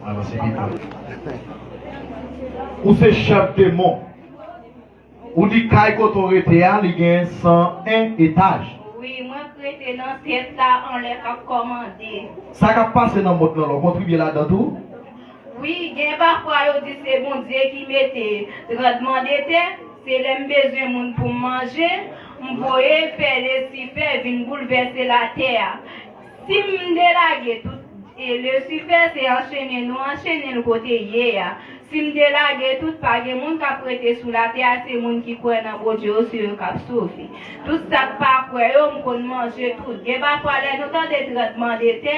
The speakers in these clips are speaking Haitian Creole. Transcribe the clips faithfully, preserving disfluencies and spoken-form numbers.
Avanse pito. Ou se chèf demon. Ou di kay kote w rete a, li gen san en etaj. Wi, mwen k rete nan tèt la, anlè k ap kòmande. Sa k ap pase nan mond lan, la, w kontribye ladan tou? Wi, gen pafwa yo di se Bondye ki mete trannblemanntè, se lè m bezwen moun pou m manje, m voye fè Lisifè vin boulvèse latè a. Si m delage tout, e Lisifè se anchene nou anchene l kote l ye a. Si m delage tout, pa gen moun k ap rete sou latè a, se moun ki kwè nan Bondye yo, se yo k ap sove. Tout sa k pa kwè yo, m konn manje tout. Gen pafwa lè nou tande trannblemanntè,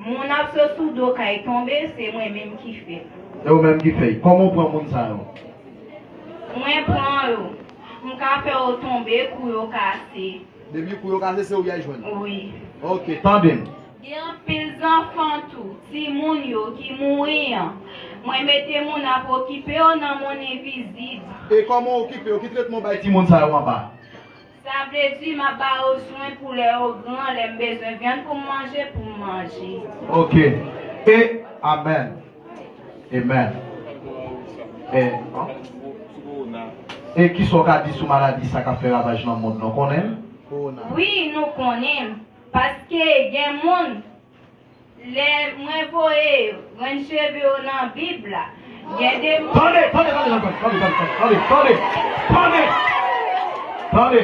moun ap sot sou do kay tonbe, se mwen menm ki fè l. E ou menm ki fè l. Kòman w pran moun sa yo? Mwen pran yo. M ka fè yo tonbe, kou yo kase. Depi kou yo kase, se ou y al jwenn? Wi. Ok, tande m. Gen anpil zanfan tou, timoun yo ki mouri an. Mwen mete moun ap okipe yo nan mond envizib. E kòman w okipe yo? Ki tretman w bay timoun sa yo anba? Sa vle di m ap ba yo swen pou lè yo gran, lè m bezwen vyann pou m manje, pou m manje. Ok. E, amèn. Amen. E, e kisa w ka di sou maladi sa k ap fè ravaj nan mond lan? Konnen l? Wi, nou konnen l. Paske gen moun, lè mwen voye grenn cheve yo nan Bib la, gen de moun. Tande, tande, tande, tande, tande, tande, tande, tande, tande, tande, tande.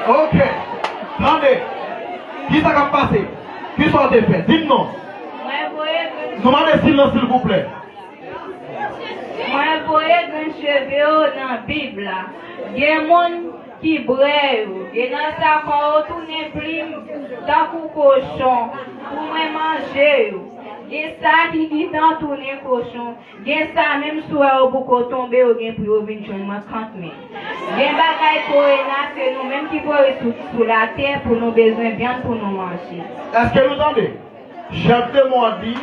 Ok, tande. Kisa k ap pase? Kisa w te fè? Di m non. Mwen voye grenn. Nou mande silans, silvouplè. Mwen voye grenn cheve yo nan Bib la. Gen moun ki brè yo. Gen nan sa kò yo tounen plim tankou kochon pou mwen manje yo. Gen sa ki gentan tounen kochon. Gen sa menm si w wè yo poko tonbe, yo gen pou yo vin jwenn mwen kanmenm. Gen bagay korona, se nou menm ki voye sou, sou latè pou nou bezwen vyann pou nou manje. Èske nou tande? Chèf demon an di,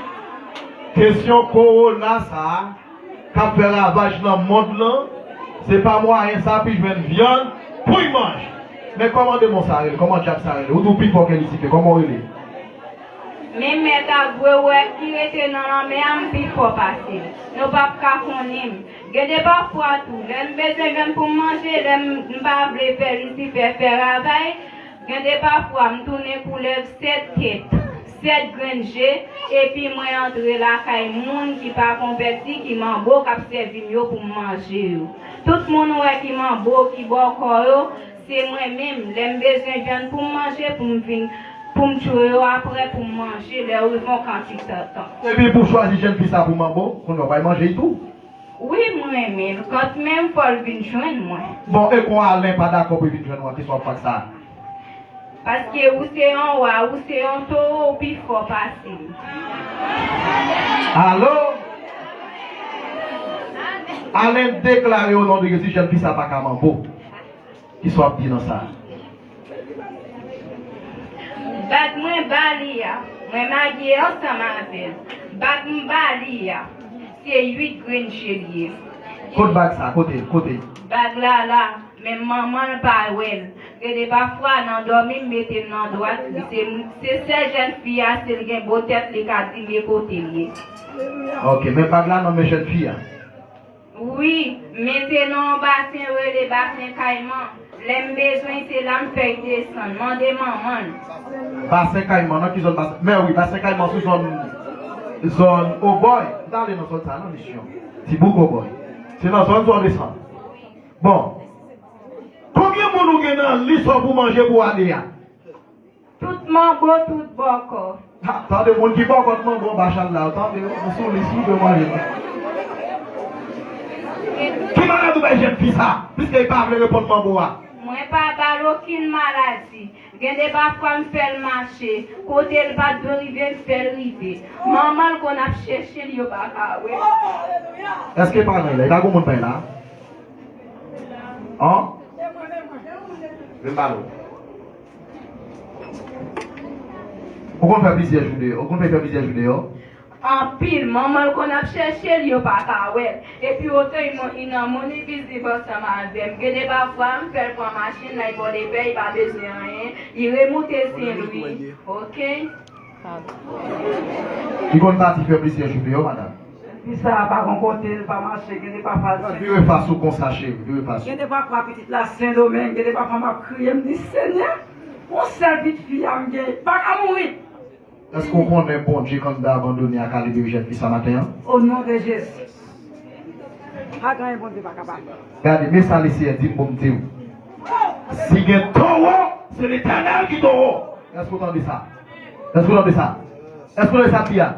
kesyon kowona sa a, k ap fè ravaj nan mond lan, se pa mwayen sa pou l jwenn vyann pou l manje. Men kòman demon sa a rele? Kòman dyab sa a rele? Ou di w pi fò ke Lisifè, kòman w rele? Men mèt a gwe wè ki rete nan lanmè a, m pi fò pase l. Nou p ap ka konnen m. Gen de pafwa tou, lè m bezwen vyann pou m manje, lè m, m pa vle fè Lisifè fè ravaj, gen de pafwa, m tounen koulèv sèt tèt, sèt grenn je, epi mwen antre lakay moun ki pa konvèti, ki manbo, k ap sèvi m yo pou m manje yo. Tout moun ou wè ki manbo, ki bòkò yo, se mwen menm. Lè m bezwen vyann pou m manje, pou m vin, pou m tchwe yo apre, pou m manje, lè yo rive yon kantite tan. Epi pou w chwazi jèn fi sa pou manbo, kounye a w pral manje l tou? Wi, m renmen l. Kanmenm, fò l vin jwenn mwen. Bon, e kon Alen pa dakò pou l vin jwenn ou an, kisa w ap fè ak sa? Paske ou se yon wa, ou se yon towo, ou pi fò pase m. Alo? Alen deklare o non de Jezi, jèn fi sa pa ka manbo. Kisa w ap di nan sa? Bag mwen ba li a, mwen marye ansanm avè l. Bag m ba li a, se uit grenn je l ye. Kot bag sa? Kote l? Kote l? Bag la la, men manman l pa wè l. Gen de pafwa nan dòmi m mete l nan dwat li. Se, se sèl jèn fi a, si l gen bo tèt, li ka di m e kote l ye. Ok, men bag la nan men jèn fi a. Wi, men se nan yon basen yo rele Basen Kayman. Lè m bezwen, se la m fè l desann. Mande manman l. Basen Kayman, nan ki zòn Basen? Men wi, Basen Kayman sou zòn, zòn Obòy. M t ale nan zòn sa a, nan misyon. Ti bouk Obòy. Se nan zòn sa w desann. Bon. Konbyen moun ou gen nan lis ou pou manje pou ane a? Tout manbo, tout bòkò. Ha, tande moun ki bòkò, tout manbo anba chan la, tande, nou sou lis wi pou manje. Ki maladi ou bay jèn fi sa, piske li pa vle reponn manbo a? Mwen pa ba l okenn maladi. Gen de pafwa m fè l mache, kote l pa t dwe rive, m fè l rive. Manman l konn ap chèche l, yo pa ka wè l. Èske paran l la? E pa gon moun pa la? An? Vin pale w. Ou konn fè plizyè jou deyò? Ou konn fè, fè plizyè jou deyò? Anpil. Manman l konn ap chèche l, yo pa ka wè l. Epi oto li nan mond envizib ansanm avè m. Gen de pafwa, m fè l pran machin, l al bò de pè, li pa bezwen anyen. Li remoute Sen Lwi. Ok? Li konn pati fè plizyè jou deyò, madanm. Fi sa a pa gon kote l pa mache, gen de pafwa l Vire fas ou konsa, cheri, vire fas ou. Gen de pafwa pitit la Sendomeng, gen de pafwa m ap kriye, m di, Senyè, yon sèl pitit fi a m gen, pa ka mouri. Èske w konnen Bondye k anndan abandone a ka libere jèn fi sa maten an? O non de Jezi. Pa gen anyen Bondye pa kapab. Gade, men sa Leseyè di m pou m di w. Si gen towo, se Letènèl ki towo. Èske w tande sa? Èske w tande sa? Èske w tande sa m di a?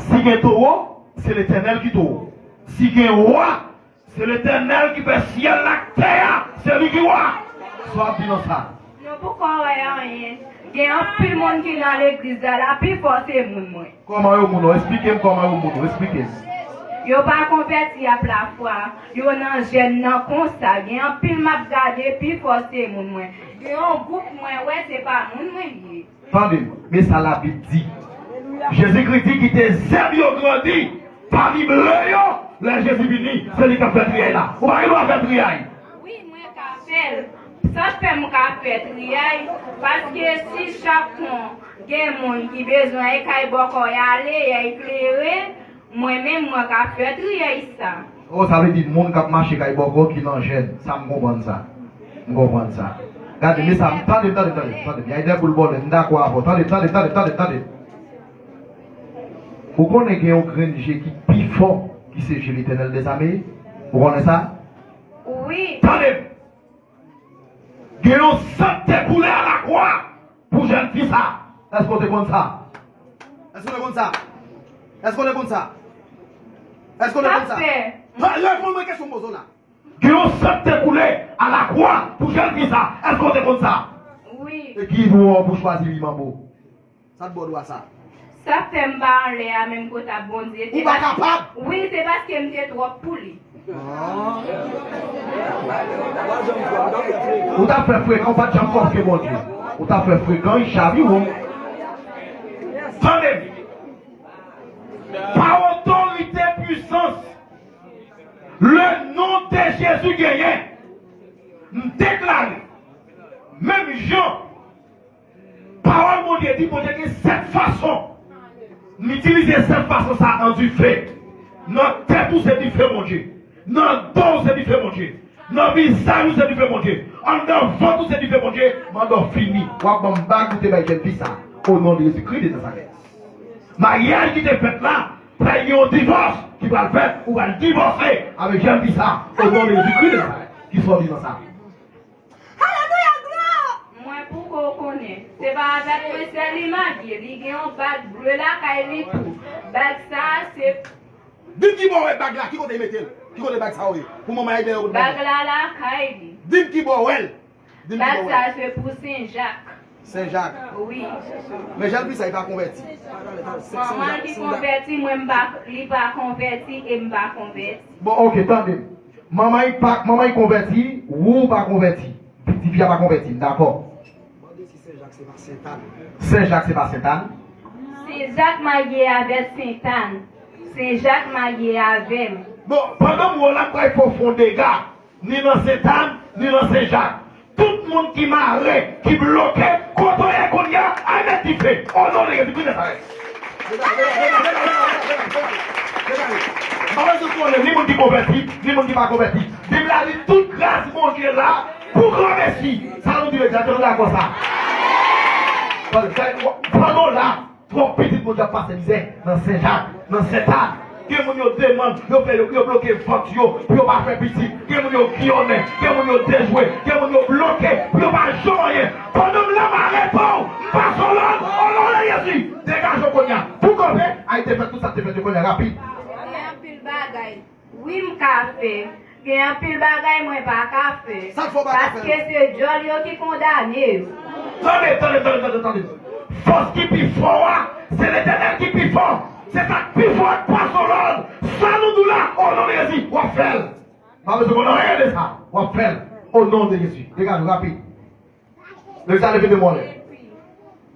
Si gen towo, se Letènèl ki towo. Si gen wa, se Letènèl ki fè syèl la ak tè a, se li ki wa. Sa w ap di nan sa? Nou poko wè anyen. Gen anpil moun ki nan legliz la, la pifò se moun mwen. Kòman yo moun ou? Esplike m kòman yo moun ou. Esplike m. Yo pa konvèti ap lafwa. Yo nan jèn nan konsa. Gen anpil m ap gade, pifò se moun mwen. Gen yon gwoup mwen wè, se pa moun mwen li ye. Tande m, men sa Labib di. Jezikri di, kite zèb yo grandi pami ble yo. Lè Jezi vini, se li k ap fè triyay la. Ou pa gen dwa fè triyay. Wi, mwen ka fè l. Sa fè m ka fè triyay, paske si chak kon gen moun ki bezwen e kay bòkò y ale, y al klere, mwen menm mwen ka fè triyay sa. Oh, sa vle di moun k ap mache kay bòkò ki nan jèn. Sa m konprann sa. M konprann sa. Gade, men sa, tande, tande, tande, tande. Y a de boul bòlè, m dakò avè w. Tande, tande, tande, tande, tande. Ou konnen gen yon grenn je ki pi fò ki se je Letènèl dèzame? Ou konnen sa? Wi. Tande! Gen yon san k te koule alakwa pou jèn fi sa. Èske w te konn sa? Èske w te konn sa? Èske w te konn sa? Èske w te konn sa? Sa fè. Ha, reponn mwen kesyon m poze w la. Gen yon san k te koule alakwa pou jèn fi sa. Èske w te konn sa? Wi. E ki dwa w pou chwazi wi manbo? Sa t ba w dwa sa? Sa fè m pa anlè a menm kot a Bondye. Ou pa kapab? Wi, se paske m te twòp pou li. Ah. Ou t ap fè frekan, ou pa t janm kòfke Bondye. Ou t ap fè frekan, li chaviwon. Tande m. Pa otorite, pwisans, le non de Jezi genyen. M deklare, menm jan Pawòl Bondye di, Bondye gen sèt fason. M itilize sèt fason sa an dife. Nan tèt ou se dife Bondye. Nan do w se dife Bondye. Nan vizaj ou se dife Bondye. Anndan vant ou se dife Bondye. Manda w fini. W ap ban m bag ou te bay jèn fi sa. O non de Jezikri de Nazarèt. Maryaj ki te fèt la, sa gen yon divòs ki pral fèt, ou pral divòse avèk jèn fi sa. O non de Jezikri de Nazarèt. Kisa w di nan sa? Alelouya, glwa! Mwen poko konnen. Se pa avèk mwen sèl li marye, li gen yon bag ble lakay li tou. Bag sa a se Di m ki bò w wè bag la, ki kote l mete l? Ki kote bag sa a ye? Pou manman Ayden yo kote bag la? Bag la lakay li. Di m ki bò w wè l? Di m ki bò w wè l? Bag sa a se pou Sen Jak. Sen Jak. Wi. Men jèn fi sa, li pa konvèti. Manman li konvèti, mwen m pa, li pa konvèti e m pa konvèti. Bon, oke, tande m. Manman li pa, manman li konvèti, ou pa konvèti. Pitit fi a pa konvèti, m dakò. Mande si Sen Jak se pa Sentàn. Sen Jak se pa Sentàn? Sen Jak marye avè Sentàn. Sen Jak marye avè m. Bon, pandan m wè w la, m kwè fò w fè yon dega. Ni nan Sentàn, ni nan Sen Jak. Tout moun ki mare, ki bloke, kote w ye kounye a, al met dife. O non de Jezi Kris Nazarèt. M pa bezwen konnen ni moun ki konvèti, ni moun ki pa konvèti. Bib la di tout gras Bondye la pou granmesi. Sa nou di, medya, nou dakò sa? Pandan w la, twòp pitit Bondye ap pase mizè nan Sen Jak, nan Sentàn. Gen moun yo demann, yo fè yo, yo bloke vant yo pou yo pa fè pitit. Gen moun yo giyonnen, gen moun yo dejwe, gen moun yo bloke pou yo pa janm anyen. Pandan m la, m arete w, m pase w lòd, o non de Jezi, degaje w kounye a. Pou kanpe, ay te fè tout sa te fè de kounye a, rapid. Gen anpil bagay. Wi, m ka fè. Gen anpil bagay mwen pa ka fè. Sa k fè w pa ka fè yo? Paske se djòl yo ki kondane yo. Tande, tande, tande, tande, tande. Fòs ki pi fò a, se Letènèl ki pi fò. Se sa k pi fò a k pase w lòd. Sa nou di w la, o non de Jezi, w ap fè l. Pa bezwen konn anyen de sa. W ap fè l. O non de Jezi. Degaje w rapid. Legliz la leve de mò lè. Epi,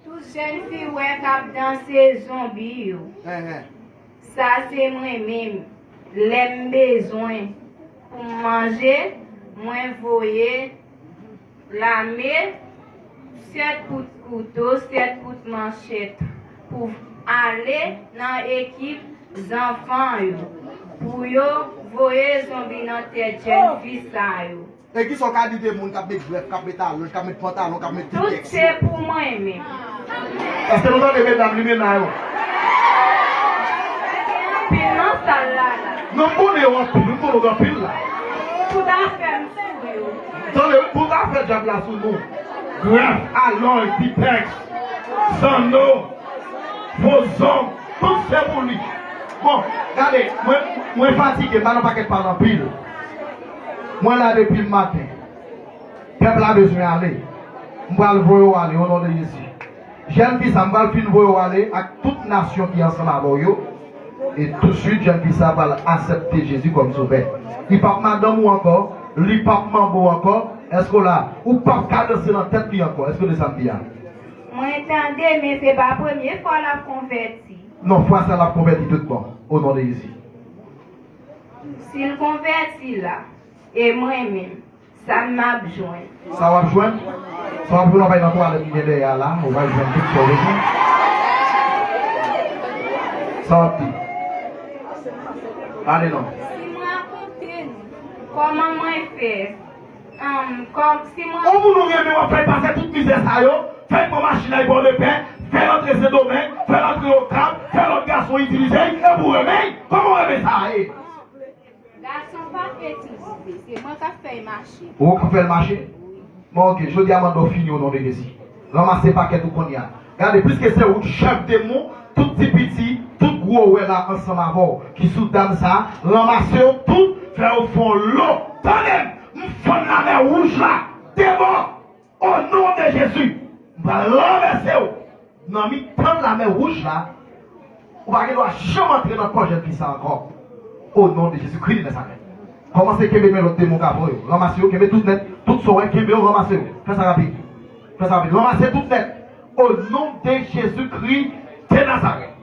tout jèn fi w wè k ap danse zonbi yo. Sa se mwen menm. Lè m bezwen pou m manje, mwen voye lame, sèt kout kouto, sèt kout manchèt pou ale nan ekip zanfan yo pou yo voye zonbi nan tèt jèn fi sa yo. E kisa w ka di de moun k ap met grèf, k ap met alonj, k ap met pantalon, k ap met titèks yo? Tout se pou mwen menm. Èske nou tande medam limena yo? Anpil nan sal la la. Non, m konnen yo anpil, m konnen yo anpil la. Tout afè m sou yo. Tande, wi, tout afè dyab la sou nou. Grèf, alonj, titèks, zanno, fo zong, tout se pou li. Bon, gade, mwen, mwen fatige, m pa nan pakèt pale anpil. Mwen la depi maten. Pèp la bezwen ale. M pral voye w ale, o non de Jezi. Jèn fi sa, m pral fin voye w ale ak tout nasyon ki ansanm avè w yo. E touswit, jèn fi sa pral aksepte Jezi kòm sovè. Li p ap madanm ou ankò, li p ap manbo ankò. Èske w la? Ou p ap ka danse nan tèt li ankò. Èske w tande sa m di a? Mwen tande, men se pa premye fwa l ap konvèti. Non, fwa sa l ap konvèti tout bon, o non de Jezi. Si l konvèti la, e mwen menm, sa m ap jwenn? Sa w ap jwenn? Sa w ap jwenn, w ap al nan twalèt ki gen dèyè a la, ou va jwenn tout sa w bezwen. Sa w ap di? Ale non. Si m rakonte nou kòman mwen fè, um, kòm si mwen... Yon moun ou renmen, w ap fè l pase tout mizè sa yo, fè l pran machin la, li pran de pè, fè l antre Sendomeng, fè l antre Okap, fè lòt gason itilize l, epi w renmen l. Kòman w renmen sa ye? Gason pa fetizize, se mwen k ap fè l mache. Ou k ap fè l mache? Wi. Bon, oke, jodi a mande w fini o non de Jezi. Ranmase pakèt ou kounye a. Gade, piske se ou k chèf demon, tout ti piti, tout gwo wè la ansanm avè w ki sou dam sa, ranmase yo tout, fè yo fè yon lo. Tande m, m fann lamè wouj la, de bò. O non de Jezi, m pral ranvèse w nan mitan lamè wouj la. Ou pa gen dwa janm antre nan kò jèn fi sa ankò. O non de Jezikri de Nazarèt. Kòmanse kenbe men lòt demon k ap voye yo. Ranmase yo, kenbe tout nèt. Tout sa w wè, kenbe yo, ranmase yo. Fè sa rapid. Fè sa rapid. Ranmase tout nèt. O non de Jezikri de Nazarèt.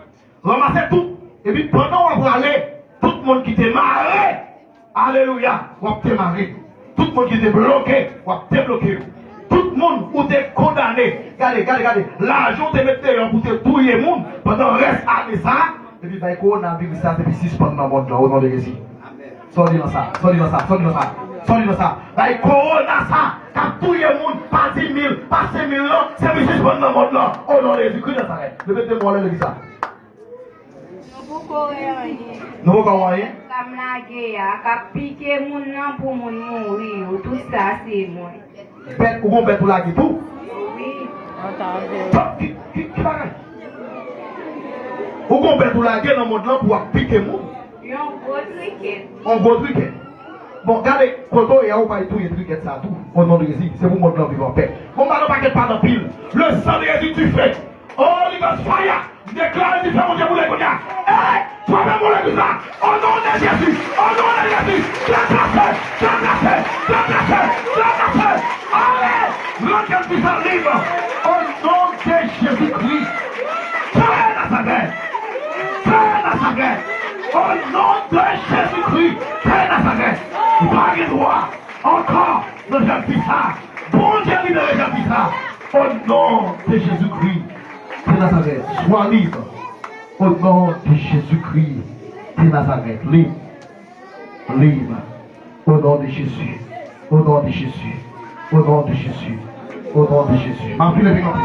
Ranmase tout. Epi pandan w ap prale, tout moun ki te mare, alelouya, w ap demare. Tout moun ki te bloke, w ap debloke yo. Tout moun ou te kondane, gade, gade, gade, lajan w te met deyò pou te touye moun pandan rès ane sa a, epi bay kowonaviris sa, epi sispann nan mond lan, o non de Jezi. Sòti nan sa, sòti nan sa, sòti nan sa, sòti nan sa. Bay kowona sa, k ap touye moun, pa di mil, pa senk mil non, se pou sispann nan mond lan, o non de Jezikri Nazarèt. Leve de mò lè legliz la. Nou poko wè anyen. Nou poko wè anyen? Sa m lage a, k ap pike moun nan pou moun mouri yo, tout sa se mwen. Bèt, ou gon bèt ou lage tou? Wi. Ki, ki, ki bagay? Ou gon bèt ou lage nan mond lan pou ap pike moun? Yon gwo trikèt. Yon gwo trikèt. Bon, gade, kote w ye a, ou bay touye trikèt sa tou. O non de Jezi, se pou mond lan viv anpè. Bon, m pa nan pakèt pale anpil. Le sang de Jésus, tu fais. Holy Ghost fire! M deklare difè Bondye boule kounye a. Ey! Frape moun legliz la! O non de Jezi! O non de Jezi! Trakase! Trakase! Trakase! Trakase! Ale! Rann jèn fi sa lib! O non de Jezikri! Fè Nazarèt! Fè Nazarèt! O non de Jezikri! Fè Nazarèt! Ou pa gen dwa ankò nan jèn fi sa! Bondye libere jèn fi sa! O non de Jezikri! de Nazarèt, sois libre. Au nom de Jésus-Christ de Nazareth, libre, libre. Au nom de Jésus, au nom de Jésus, au nom de Jésus, au nom de Jésus. Ma fille, leve kanpe.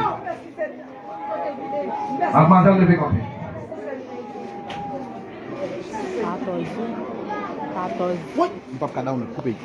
Mademoiselle, leve kanpe. Katòz. Katòz. Wi, m p ap ka down, koupe.